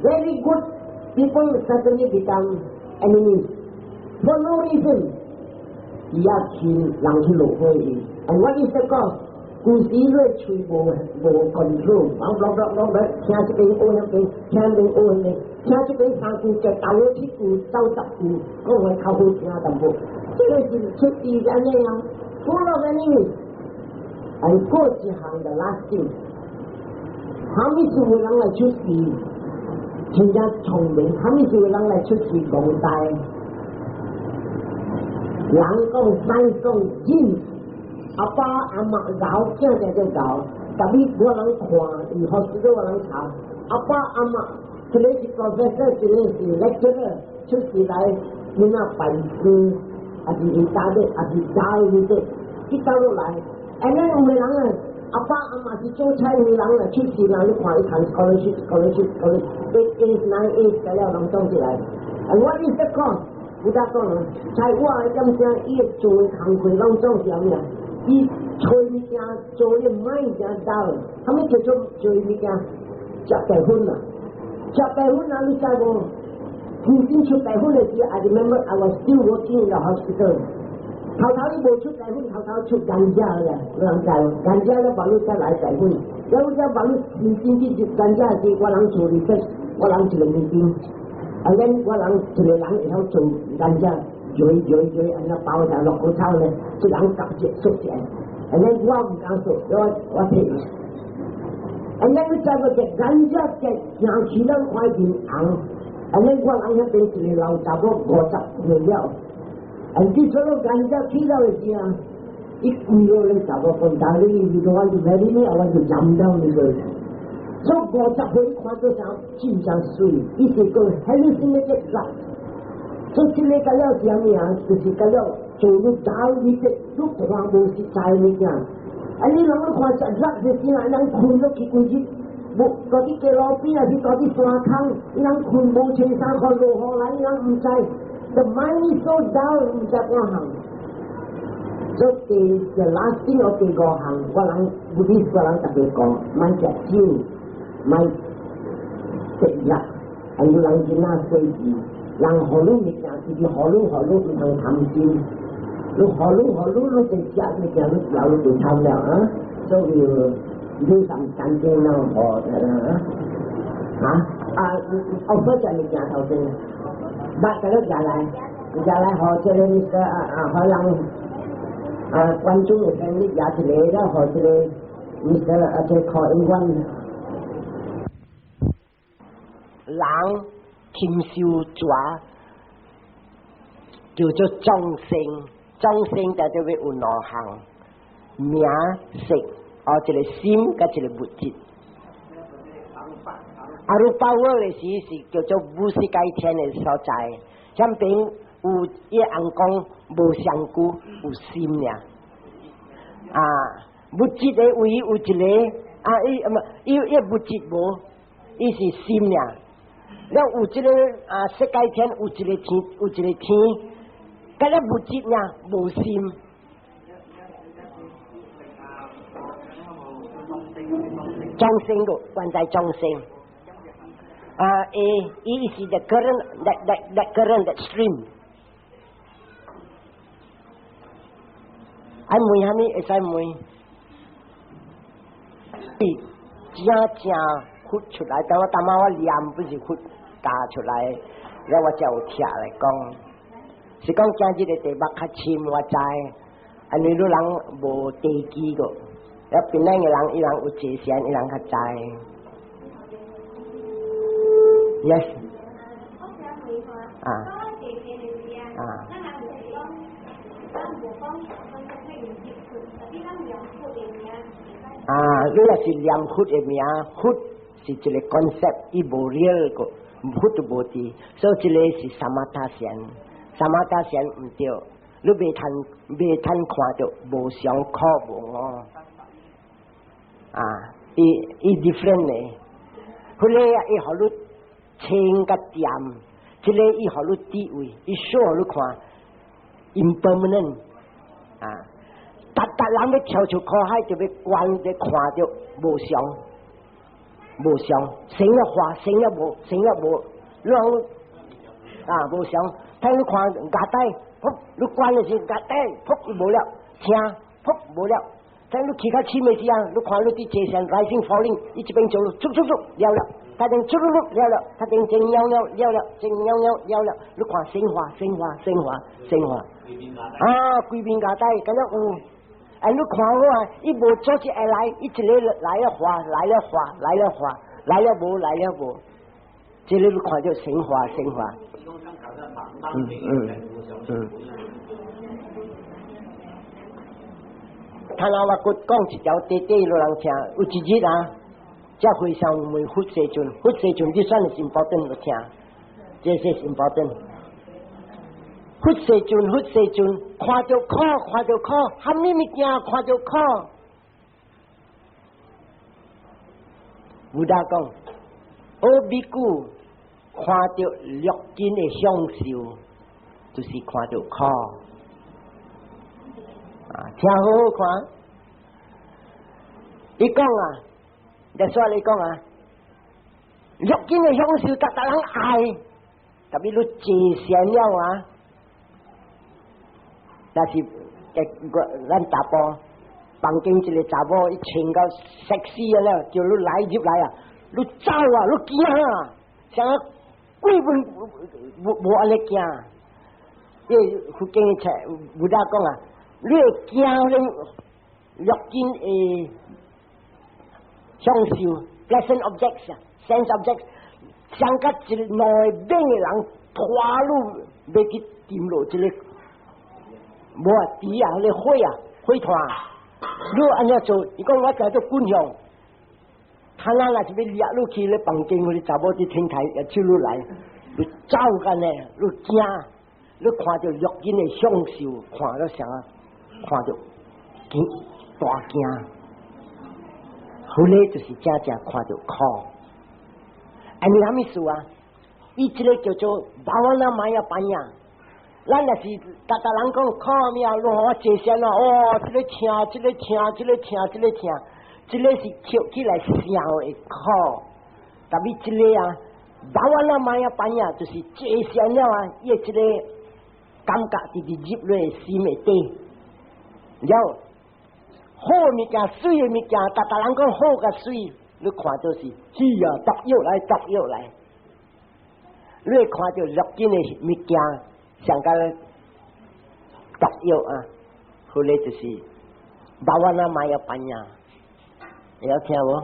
Very good people suddenly become enemies for no reason。伊也親人去落火伊，and what is the cause？舊時你喙無 control，講講講講講，聽這邊學那邊，聽那邊學那邊，聽這邊三句就兜咗七句，走十句，講話較好聽淡薄。這個是出自按呢樣，full of enemies。and 過一項的 last thing，啥物事有人來出事，真正聰明，啥物事有人來出事講大。人講三種人，阿爸阿媽𠢕囝就做𠢕，特別我人看，伊學士我人查，阿爸阿媽，一個是 professor，一個是 lecturer，出事來，你那辦事，還是伊打的，還是教育的，去倒落來，按呢有的人啊，阿爸阿媽是做菜的人啊，出事人你看伊看 scholarship scholarship scholarship 8 A 9 A 材料攏總起來，and what is the cause？有得講啊，在我的感覺，伊會做的工課攏總是啥物啊？伊揣物件做的歹件走，啥物叫做做物件？食白粉啊！食白粉啊！你知無？父親出白粉的時，I remember I was still working in the hospital。頭頭伊無出白粉，頭頭出甘蔗咧，有人知無？甘蔗咧，把你再來白粉，然後再把你真真正甘蔗時，我人做 research，我人一個 meeting。啊，咱我人一個人會曉做甘蔗，追追追，按呢包下落骨草咧，一人夾一縮起來。按呢我毋敢做，我摕。按呢你知無？這甘蔗這行起來看面紅，按呢我人遐邊一個老查某50歲了，按這出了甘蔗起了的時啊，伊規個咧查某講，Darling, you don't want to marry me, I want to jump down 你個。所以50歲看到啥真正媠，伊是個 hallucinated drug。所以這個個了是啥物啊？就是個了做你走你這，你看無實在物件。啊！你攏咧看食 drug 的時啊，人睏落去規日，無蹛佇街路邊，抑是蹛佇山空，伊人睏無穿衫褲落雨來，伊人毋知。The mind is so dull，毋知半項。所以第 the last thing 我第五項，我人不是我人特別講，莫食酒，莫食藥，還有人囡仔細字，人予你物件，就是予你予你毋通貪心。你予你予你，你就食物件，你老你就貪了啊！所以你上乾淨了，好啊啊啊！哦，不食物件頭先，捌這個食來，食來予這個個啊啊，予人啊觀眾的family 食一個了，予這個 Mr. 啊這柯英元。人禽獸蛇叫做眾生，眾生就叫做有兩項名色，哦，一個心佮一個物質。阿魯巴沃的時是叫做無色界天的所在，像邊有伊翁講無相顧有心爾，啊，物質的位有一個啊，伊毋伊伊物質無，伊是心爾。了有這個啊，色界天有一個天，有一個天，佮了物質爾無心。眾生個關在眾生。啊，誒，伊是 the current that current that stream。愛問啥物會使問？正正佛出來，等我當媽我念不是佛教出來，了我才有聽來講，是講今日的題目較深，我知，因為你人無地基個，了檳榔的人伊人有坐禪，伊人較知。Yes。啊。啊。啊，你若是念佛的名，佛是一個 concept，伊無 real 個，佛都無佇，所以這個是 samatha 禪，samatha 禪毋對。你袂通袂通看著無常苦無我。啊，伊伊 different 咧，彼个啊，伊予你清佮恬，這個伊予你智慧，伊 show 予你看 impermanent 啊，逐逐人欲跳出苦海，就欲觀欲看著無常，無常，生了化，生了無，生了無，你講啊無常，睇你看牙帶，噗，你觀的時牙帶，噗，無了，聽，噗，無了。等你去較深的時啊，你看你佇坐禪 rising falling，伊這邊做，出出出了了，他頂出出出了了，他頂正了了了了，正了了了了，你看生化生化生化生化，啊，規面牙帶敢若有，哎，你看好啊，伊無組織會來，伊一个來了化，來了化，來了化，來了無，來了無，這个你看著生化生化，嗯嗯嗯。他那我閣講一條短短，予人聽。有一日啊，這和尚問佛世尊，佛世尊這算是 important 來聽，這是 important。佛世尊，佛世尊，看著苦，看著苦，蝦米物件看著苦？Buddha 講，哦，比丘看著六根的享受，就是看著苦。啊，聽好好看。伊講啊，你說你講啊，六根的享受，逐逐人愛，特別你坐禪了啊，若是咱查埔房間一个查某，伊穿到 sexy 了，叫你來入來啊，你走啊，你驚啊，像鬼阮無無按呢驚。因為佛經冊 Buddha 講啊，你會驚恁六根的享受 pleasant objects 啊，sense objects，像佮一兩个猛的人拖你欲去沉落這个無啊池啊，彼個火啊，火炭，你按呢做，伊講我知做軍向，他那若是欲掠你去咧房間，彼个查某佇天台也手你來，你走干呢，你驚，你看著六根的享受，看著啥？看著驚大驚，後來就是正正看著苦。按呢啥物事啊？伊這个叫做 bhavanamaya panna。咱若是逐逐人講苦物啊，攏予我坐禪啊，哦，這个痛，這个痛，這个痛，這个痛，這个是捡起來想的苦。特別這个啊，bhavanamaya panna 就是坐禪了啊，伊的這个感覺直直入落心的底。了好物件、媠的物件，逐逐人講好佮媠，你看著是，是啊，毒藥來，毒藥來。你會看著六根的物件，像佮毒藥啊，後來就是 bhavanamaya panna，會曉聽無？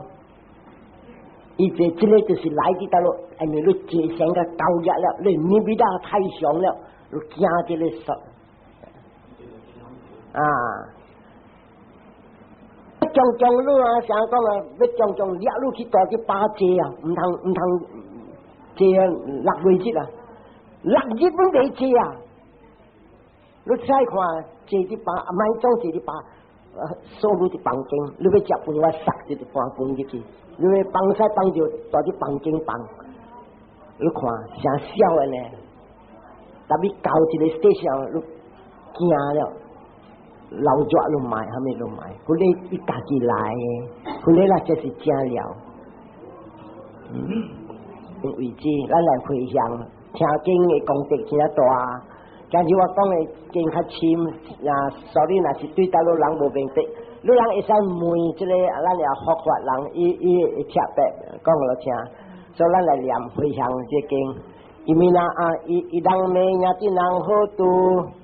伊這這个就是來佇佗落，因為你坐禪較高額了，你 nibbida 太強了，你驚這个說啊。將將你啊，啥講啊，欲將將掠你去蹛去巴坐啊，毋通毋通坐六月日啊，六日攏袂坐啊。你再看坐佇巴，莫總坐佇巴，鎖你佇房間，你欲食飯我塞一個盤飯入去，你欲放屎放尿蹛佇房間放，你看誠痟的呢。特別到一个 station，你驚了。老熱攏莫，蝦米攏莫，彼个伊家己來的，彼个啦才是正了。嗯，為止，咱來回向，聽經的功德真大。今日我講的經較深，啊，所以若是對佗落人無明白，你人會使問這个，咱也佛法人，伊伊會特別講予聽，所以咱來念回向這經。伊米那啊，伊 idam me ñātinam hotu，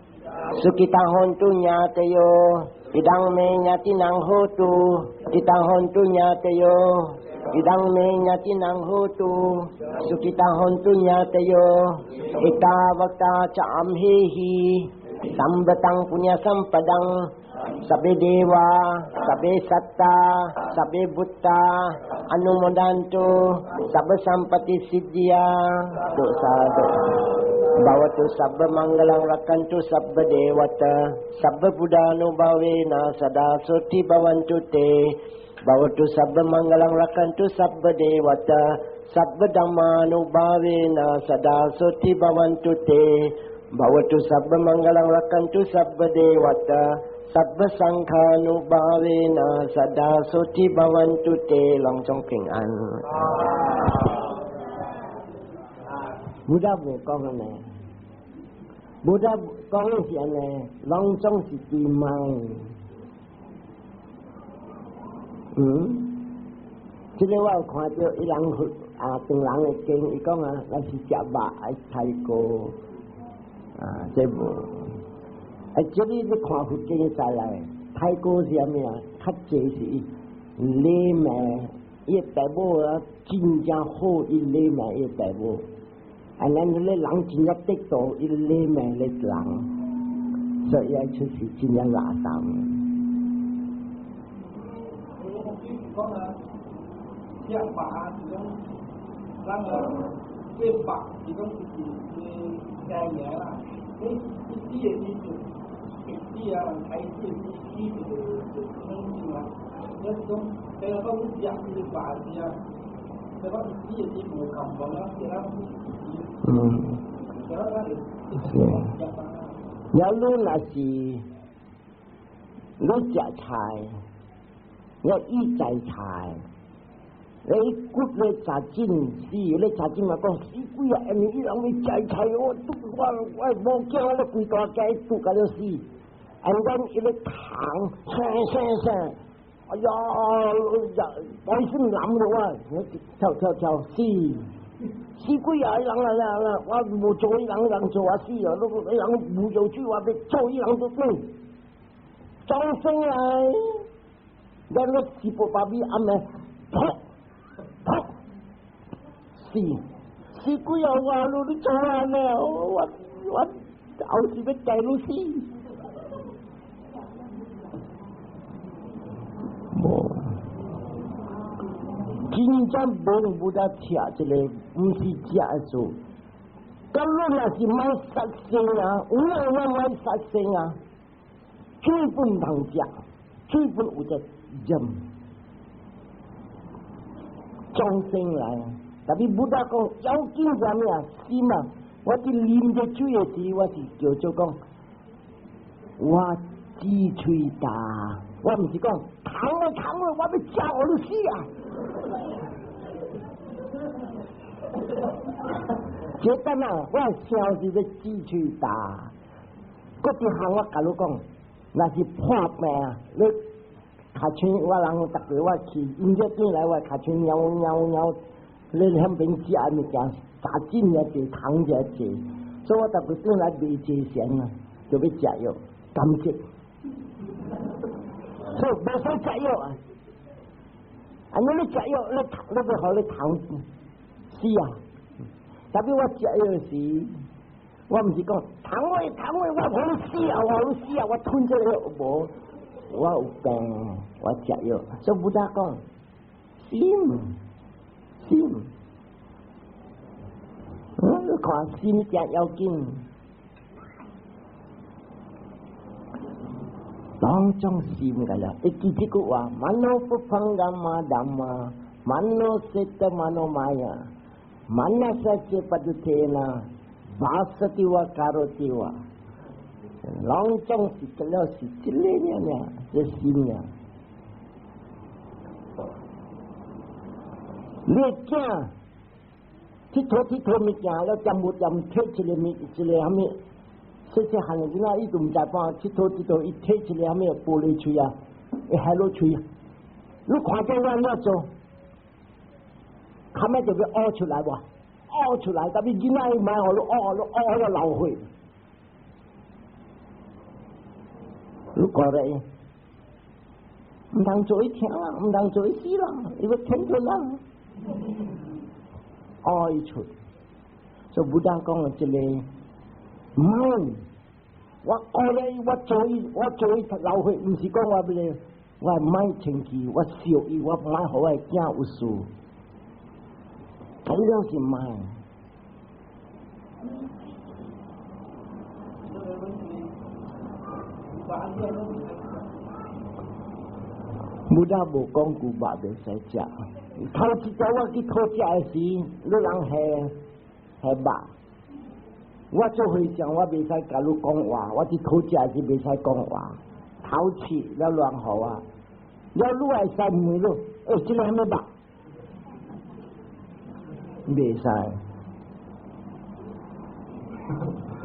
sukhita hontu ñātayo，idam me ñātinam hotu，sukhita hontu ñātayo，idam me ñātinam hotu，sukhita hontu ñātayo，ettāvatā ca amhehi， sambhatam puñña sampadam， sabbe deva， sabbe satta， sabbe bhutta， anumodantu， sabba sampatti siddhiya，多謝多謝。Bhavatu sabba mangalang rakkhantu sabba devata sabba buddhanubhavena sada soti bhavantu te Bhavatu sabba mangalang rakkhantu sabba devata sabba dhammanubhavena sada soti bhavantu te Bhavatu sabba mangalang rakkhantu sabba devata sabba sanghanubhavena sada soti bhavantu te 攏總平安。Buddha 無講按呢，Buddha 講的是按呢，攏總是對 mind。這個我有看著伊人啊，唐人的經，伊講啊，咱是食肉愛太過啊，這無。啊，這裡你看佛經再來，太過是啥物啊？較濟是禮貌，伊的爸母啊，真正好，伊禮貌伊的爸母。啊，咱彼個人真正得道，伊禮貌的人，所以愛出世真正垃圾。講啊，食肉是講，咱個這肉是講是是雞名啦，你一死的時陣，死啊，人開始的時死就清淨啊。你是講，比如講你食這個肉時啊，比如講伊死的時無感覺啊，其他是。了你若是你食菜，你伊摘菜，你骨咧雜進死，你雜進嘛講死鬼啊！因為伊人欲摘菜，我我我無驚，我規大家拄甲了死。And then 伊咧糖，聲聲聲，哎呀，我心諗了我，跳跳跳死。死鬼啊！伊人啊啊！我無做伊人，人做我死啊！如果伊人無做主，我欲做伊人都對。眾生來，咱個七寶八米暗暝，噗噗死死鬼啊！我你做按呢？我我後世欲帶你死。無。真正無無得食這個，毋是食的數。咁你若是莫殺生啊，有影我莫殺生啊，水本毋通食，水本有只飲。眾生來，特別 Buddha 講要緊啥物啊？心啊！我佇啉這水的時，我是叫做講，我舌喙焦，我毋是講糖啊糖啊，我欲食予你死啊！這等啊，我想是欲舌喙焦。閣一項我共你講，若是破病啊，你尻槍我人逐個我去，音樂轉來我尻槍貓貓貓，你響邊食物件，雜進也濟，糖也濟，所以我逐個轉來未濟錢啊，就欲食藥，感激。所以無使食藥啊！啊，你食藥，你你欲予你糖死啊！特別我食藥時，我毋是講糖位糖位，我予你死啊！我予你死啊！我吞這個藥無，我有病，我食藥。所以 Buddha 講心心，你看心誠要緊，攏總心個了。會記這句話：mano pubbhangama dhamma, mano cetta manomaya, manassa ca paduthena, bhasati va karoti va。攏總是這了是這個爾爾，這心爾。你囝𨑨迌𨑨迌物件了，全部全摕一個物，一個啥物？細細漢的囡仔，伊都毋知半，𨑨迌𨑨迌，伊摕一個啥物玻璃錘啊，伊海落錘。你看見我按怎做？較尾就欲嘔出來無？嘔出來，特別囡仔伊莫予你嘔，你嘔了流血。你看咧，毋通做伊聽啦，毋通做伊死啦，伊欲天出啦，嘔伊出。所以 Buddha 講的這個mind，我講咧，我做伊，我做伊流血，毋是講我欲，我莫清氣，我笑伊，我莫予我的囝有事。這了是 mind。安尼攏袂使食。 Buddha 無講牛肉袂使食。頭一條我去討食的時，你人下下肉，我做和尚，我袂使共你講話，我佇討食時袂使講話，頭刺了亂予我，了你會使問你，欸，這个啥物肉？袂使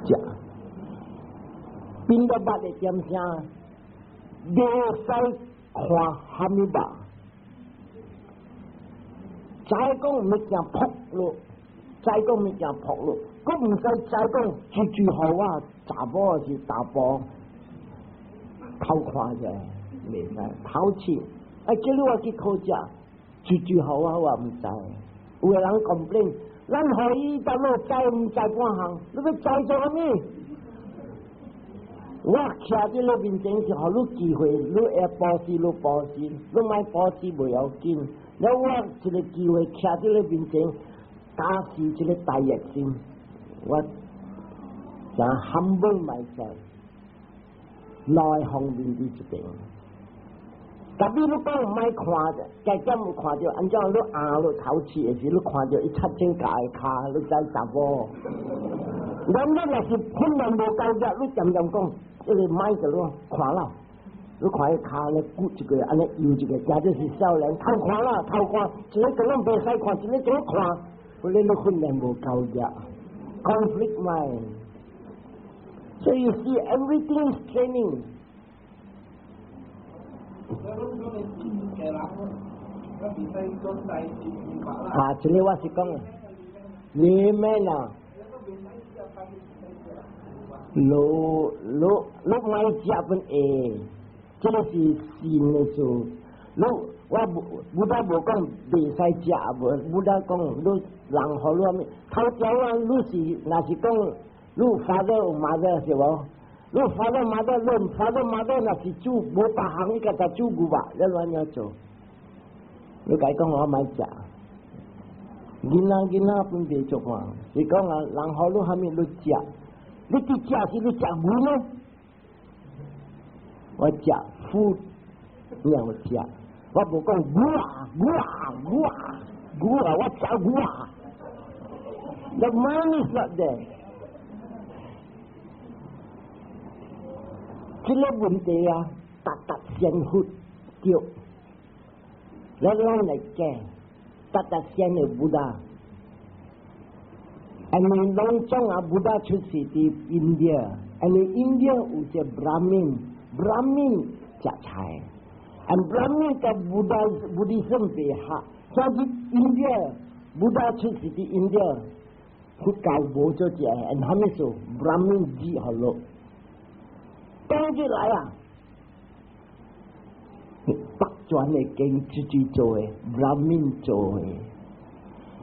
食。變到肉的點聲，袂使看啥物肉。知講物件撲落，知講物件撲落，閣毋使知講追追予我查某是查埔，偷看者袂使頭刺。啊，叫你我去討食，追追予我，我毋知。有的人 complain，咱予伊逐落知毋知半項，你欲知做啥物？我徛佇你面前是予你機會，你會布施你布施，你莫布施袂要緊。了我一個機會徛佇你面前，打死這個大熱心，我想 humble myself，兩方面佇這邊。特別你講毋愛看者，加減有看著，按怎你紅你頭刺的時，你看著伊插正家的跤，你知查某。咱你若是訓練無夠熱，你漸漸講，這個莫著你看啦，你看伊跤咧骨一個，按呢搖一個，假就是少年偷看啦，偷看，一个攏袂使看，一个怎看？可能你訓練無夠熱，conflict mind。So you see, everything is training. 我攏講的是家人，我袂使講代志明白啦。啊，這個我是講，你咩啦？你你你莫食本會，這個是善的事。你我無 Buddha 無講袂使食無，Buddha 講你人予你啥物？頭條啊，你是若是講你 father 有 mother 是無？你 father mother，你 father mother 若是煮無別項，伊家己煮牛肉，你按怎做？你共伊講我莫食。囡仔囡仔分別做看，是講啊，人予你啥物你食，你佇食是你食牛呢？我食 food，你讓我食，我無講牛啊牛啊牛啊牛啊，我食牛啊。The mind is not there。這個問題啊，逐逐先佛對，咱咱來講，逐逐先的 Buddha。因為攏總啊，Buddha 出世佇 India，因為 India 有一個 Brahmin，Brahmin 食菜，and Brahmin 佮 Buddha Buddhism 袂合，所以 India Buddha 出世佇 India，佛教無做這，and 啥物事 Brahmin 治好咯。講起來啊，北傳的經自己做的，Brahmin 做的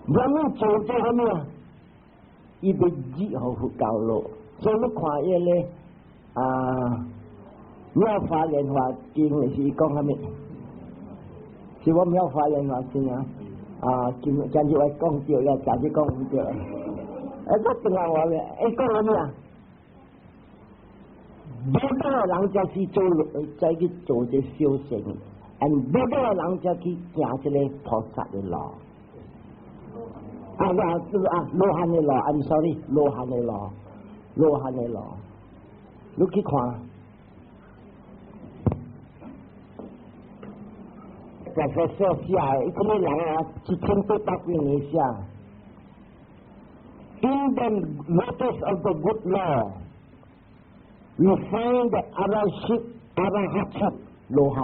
，Brahmin 做做啥物啊？伊欲入予佛教咯，所以你看伊個啊，妙法蓮華經是講啥物？是無妙法蓮華經啊？啊，今今日我講對了，昨日講毋對。哎，我轉來話咧，哎，講啥物啊？無道的人才去做，才去做這修行，and 無道的人才去行這個菩薩的路。啊啊啊！羅漢的路，I'm sorry，羅漢的路，羅漢的路，你去看。Professor 寫的，伊個人啊，1800幾年寫。In the lotus of the good law, we find the arahantship, 羅漢。